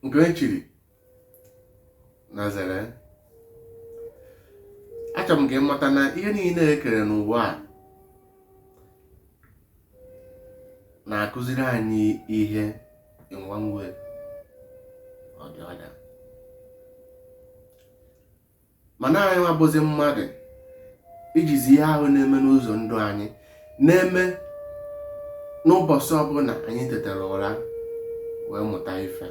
Nke onye chiri na zere. Achọrọ m ka ị mata na ihe niile e kere n'ụwa a na-akụziri anyị ihe in one way or the other. Mana anyị nwa bụzi mmadụ ijizi ihe ahụ na-eme n'ụzọ ndụ anyị na-eme n'ụbọchị ọbụla anyị tetara ụra wee mụta ife.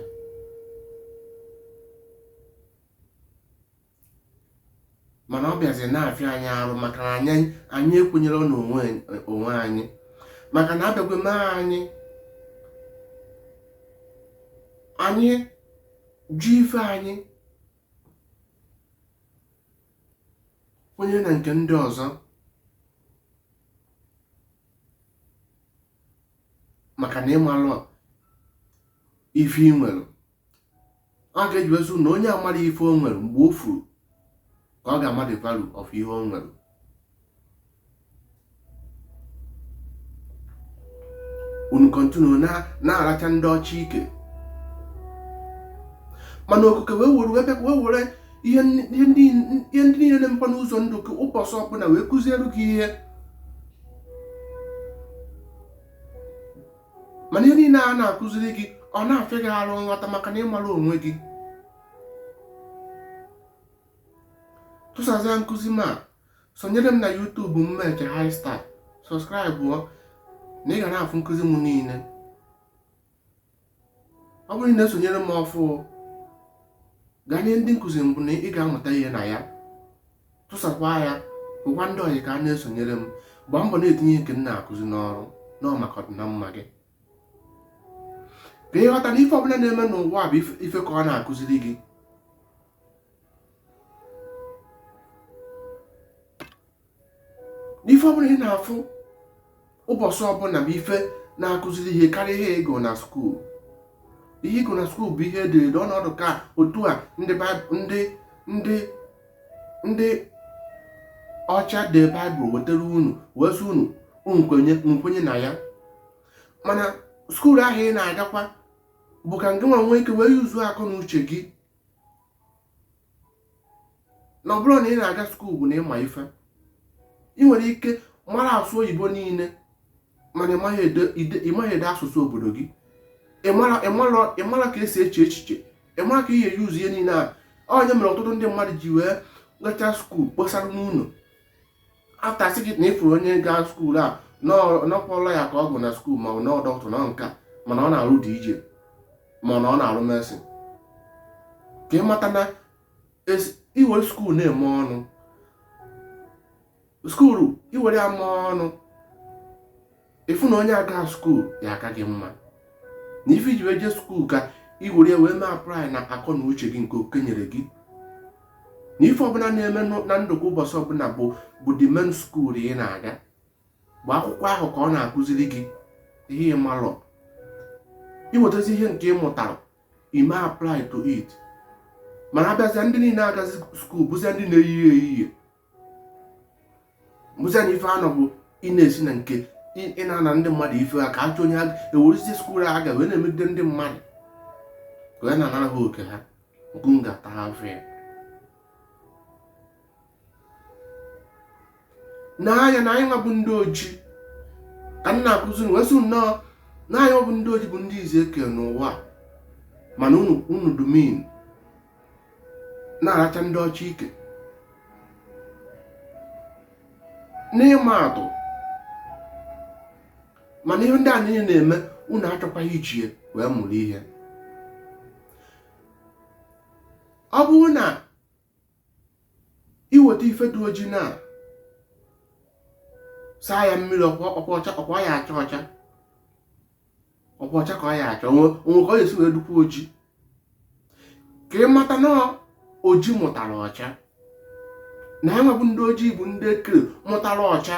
Mana ọ bịazi na-afịa anyị arụ maka na anyị ekwenyere n'onwe onwe anyị, maka na abịagwe mee anyị anyị jụ ife anyị kwenye na nke ndị ọzọ, maka na ịmalụ ife ị nwere. A ga-eji wee sị na onye amara ife o nwere mgbe o furu ka ọ ga-ama the value of ihe o nwere. Unu continue na-aracha ndị ọcha ike, mana okuke wee were wee bịa wee were ihe ndị niile na-emekwa n'ụzọ ndụ gị ụbọchị ọbụla wee kụziere gị ihe. Mana ihe niile a na-akụziri gị ọ na-afịa gị arụ nghọta maka na ịmara onwe gị. Tụsazịa nkụzi m a, sonyere m na YouTube m Eche High Star, subscribe na ị ga na-afụ nkụzi m niile. Ọ bụrụ na ị na-esonyere m ọfụ, gaa nye ndị nkụzi mbụ na ị ga-amụta ihe na ya. Tụsakwa ya, gwakwa ndị ọyị ka a na-esonyere m. Gbaa mbọ na-etinye nke m na-akụzi n'ọrụ nọọ maka ọdịnamma gị, ka ị ghọta na ife ọbụla na-eme n'ụwa bụ ife ka ọ na-akụziri gị. N'ife ọbụla ị na-afụ ụbọchị ọbụla bụ ife na-akụziri ihe karịa ihe ị gụ na school. Ihe ị gụ na school bụ ihe ederede ọnọdụ ka otu a ndị ndị ndị ndị ọcha dee Bible wetara unu wee sị unu nkwenye na ya. Mana school ahụ ị na-agakwa bụ ka ngị nwa nwee ike wee yuzuo akọ na uche gị, na ọ bụrụ na ị na-aga school bụ na ịma ife. Ị nwere ike mara asụ oyibo niile, mana ị maghị ede asụsụ obodo gị. Ịmara ka esi eche echiche, ịmara ka ị ga-eyuzu ihe niile a. Onye mere ọtụtụ ndị mmadụ ji wee gachaa school kposara n'ụlọ after sị gị na ịfụrụ onye gaa school a nọkwọla ya ka ọ gụ na school, ma ọ nọ dọkịta nọ nka, mana ọ na-arụ DJ, ma ọ na-arụ mason. Ka ị mata na iwere school na-eme ọnụ school, iwere ya mee ọnụ, ịfụ na onye aga school ya aka gị mma na ife iji wee jee school ka i were ya wee mee apply na akọ na uche gị nke oke nyere gị, na ife ọbụla na-eme na ndụ gị ụbọchị ọbụla bụ the main school ị na-aga, bụ akwụkwọ ahụ ka ọ na-akụziri gị ihe ịmalọ. Iwetazi ihe nke ị mụtara, ime apply to it. Mana abịazịa, ndị niile agazi school bụzia ndị na-eyi ehihie, bụzia na ife anọ bụ ị na-esi na nke ị na-ana ndị mmadụ ife ha ka achọ onye ewerezie school a ga wee na-emegide ndị mmadụ ka wee na-anara ha oke ha nke m ga-ata ha afọ ya n'anya. Na anyị nwa bụ ndị ojii ka m na-akụziri wee sị nnọọ na anyị bụ ndị ojii bụ ndị izi eke n'ụwa, mana unu dumin na-aracha ndị ọcha ike. N'ịma atụ, mana ihe ndị a niile na-eme, unu achọkwaghị iji wee mụrụ ihe. Ọ bụrụ na iweta ife dị ojii na saa ya mmiri, ọkwa ọcha, ọkwa ya acha ọcha, ọkwa ọcha ka ọ ya acha onwe ka ọ ga-esi wee dukwa ojii. Ka ị mata na oji mụtara ọcha, na ya nwebụ ndị ojii bụ ndị ekere mụtara ọcha,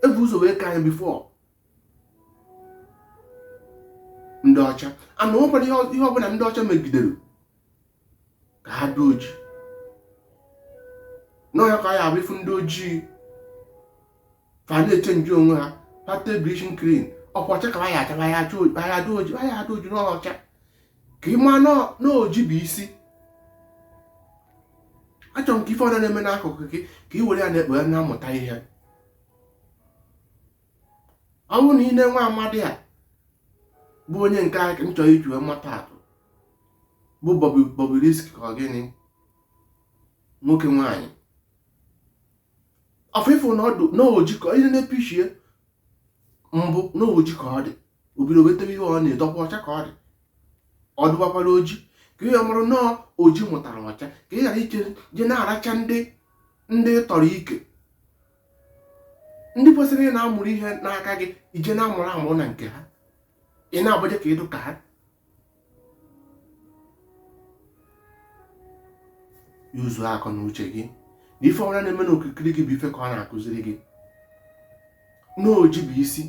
ebu ụzọ wee ka anyị before ndị ọcha. Ana nwekwara ihe ọbụla ndị ọcha megidere ka ha dị ojii n'ọhịa ka ya abụ ifu ndị ojii fa na-eche nje onwe ha pate bleaching cream, ọkwa ọcha ka ha ya acha, ya adị oji, ya adị oji n'ọcha. Ka ị maa na oji bụ isi. Achọrọ m ka ife ọbụla na-eme n'akụkụ gị ka ị were ya na-ekpe ya na-amụta ihe. Ọ bụrụ na ị na-enwe amadị a bụ onye nke a m chọrọ iji wee mata atụ bụ Bobrisky ka ọ gịnị nwoke nwaanyị ọfụ na ọdụ n'oji ka onye na-epichie mbụ n'oji ka ọ dị o bido wetara ihe ọ na-edọkwa ọcha ka ọ dị ọ dụbakwara oji ka ihe mụrụ nọọ oji mụtara ọcha ka ị ghara iche je na-aracha ndị ndị tọrọ ike ndị kwesịrị ị na-amụrụ ihe n'aka gị ije na-amụrụ amụrụ na nke ha ị na-agbaje ka ịdụ ka ha yuzuo akọ na uche gị na ife ọbụla na-eme n'okirikiri gị bụ ife ka ọ na-akụziri gị n'oji bụ isi.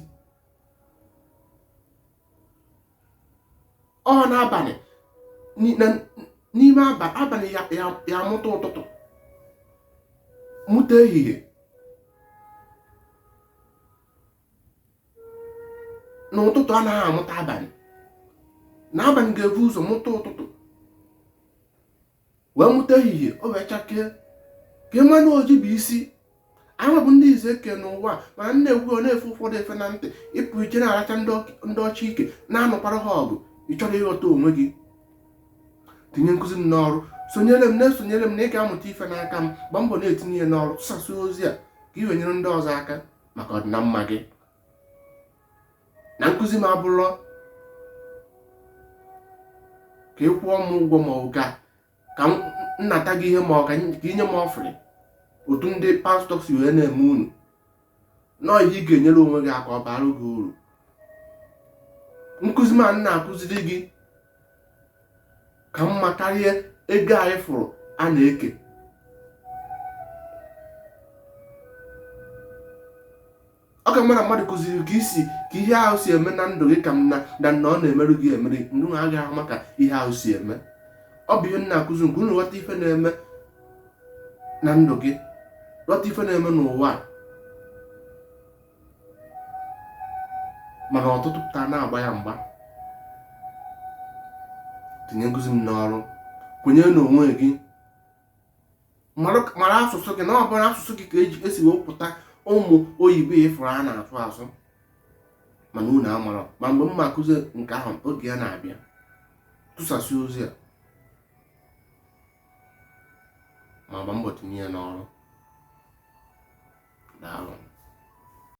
Ọ n'abalị n'ime abalị ya amụta ụtụtụ mụta ehihie na ụtụtụ anaghị amụta abalị na abalị ga-ebu ụzọ mụta ụtụtụ wee mụta ehihie o wee chakee ka ị ma na oji bụ isi. Anyị bụ ndị ize eke n'ụwa mana nna ekwu ọ na-efe ụfọdụ efe na ntị ịpụ iche na-aracha ndị ọcha ike na-anụkwara ha ọgụ. Ị chọrọ ịghọta onwe gị, tinye nkụzi m n'ọrụ, sonyere m na-esonyere m na ị ga-amụta ife n'aka m. Gbaa mbọ na-etinye ya n'ọrụ, tụsasị ozi a ka ị wee nyere ndị ọzọ aka maka ọdịnamma gị. Na nkụzi m abụrọ ka ị kwụọ m ụgwọ ma ọ ka ka m nnata gị ihe ma ọ ka ị nye m offering otu ndị pastọ si wee na-eme unu nọọ ihe ị ga-enyere onwe gị aka ọ bara gị uru. Nkụzi m a na-akụziri gị ka mma karịa ego anyị fụrụ a na-eke. Ọ ka mma na mmadụ kụziri ka isi ka ihe ahụ si eme na ndụ gị ka m na na na ọ na-emerụ gị emere ndụ ha agaghị ama ka ihe ahụ si eme. Ọ bụ ihe m na-akụzi nke unu ghọta ife na-eme na ndụ gị, ghọta ife na-eme n'ụwa a. Mana ọtụtụ pụtara na-agba ya mgba. Tinye nkụzi m n'ọrụ, kwenye n'onwe gị, mara asụsụ gị na ọ bụrụ asụsụ gị ka esi wepụta ụmụ oyibo ịfụrụ a na-asụ asụ mana unu amara. Ma mgbe m ma akụzi nke ahụ oge ya na-abịa, tụsasị ozi a ma gba mbọ tinye ya n'ọrụ. Daalụ.